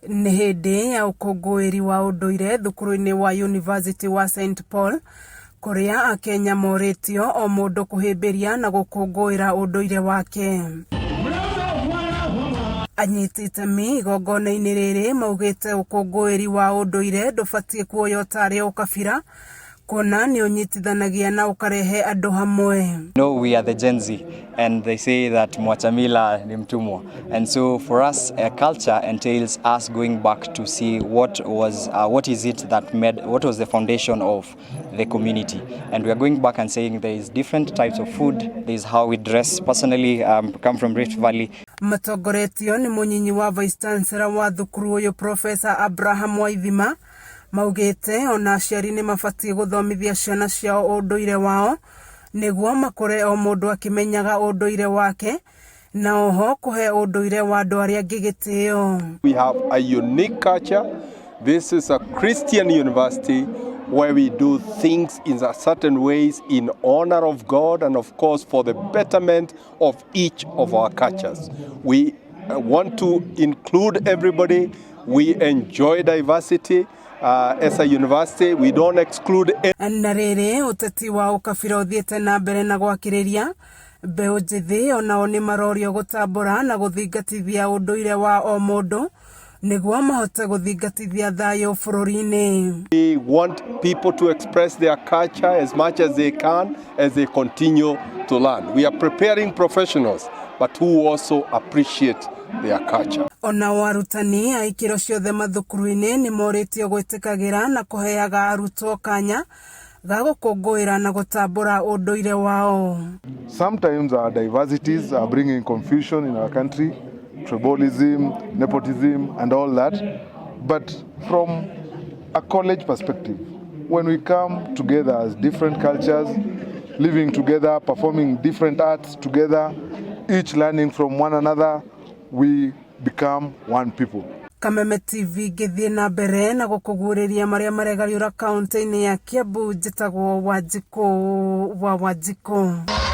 Nĩ hĩndĩ ya ũkũngũĩri wa ũndũire thukuru-inĩ wa University wa St Paul kũrĩa akenya morĩtio o mũndũ kũhĩmbĩria na gũkũngũĩra ũndũire wake. Anyiti itemi igongona-inĩ rĩrĩ maugĩte ũkũngũĩri wa ũndũire ndũbatiĩ kuoywo tarĩ ũkabira kuona nĩ ũnyitithanagia na ũkarehe andũ hamwe. No, we are the Gen Z, and they say that Mwachamila ni mtumwa. And so for us, culture entails us going back to see what is it that made, what was the foundation of the community. And we are going back and saying there is different types of food, there is how we dress. Personally, come from Rift Valley. Matongoretio nĩ mũnyinyi wa Vice Chancellor wa thukuru ũyũ Professor Abraham Waithima maugĩte ona aciari nĩ mabatiĩ gũthomithia ciana ciao ũndũire wao nĩguo makũre o mũndũ akĩmenyaga ũndũire wake na oho kũhe ũndũire wa andũ arĩa angĩ gĩtĩo. We have a unique culture. This is a Christian university where we do things in a certain ways in honor of God and, of course, for the betterment of each of our cultures. We want to include everybody. We enjoy diversity. As a university, we don't exclude. Na rĩrĩ ũteti wa ũkabira ũthiĩte na mbere na gwakĩrĩria mbeũ njĩthĩ onao nĩ marorio gũtambũra na gũthingatithia ũndũire wa o mũndũ nĩguo mahote gũthingatithia thayũ bũrũri-inĩ. We want people to express their culture as much as they can as they continue to learn. We are preparing professionals, but who also appreciate their culture. Onao arutani a ikĩro ciothe mathukuru-inĩ nĩ morĩtio gwĩtĩkagĩra na kũheaga arutwo kanya ga gũkũngũĩra na gũtambũra ũndũire wao. Sometimes our diversities are bringing confusion in our country, tribalism, nepotism, and all that. But from a college perspective, when we come together as different cultures, living together, performing different arts together, each learning from one another, we become one people. Kameme TV ngĩthiĩ na mbere na gũkũguũrĩria marĩa maregariũra kaunti-inĩ ya Kiambu njĩtagwo Wanjikũ wa Wanjikũ.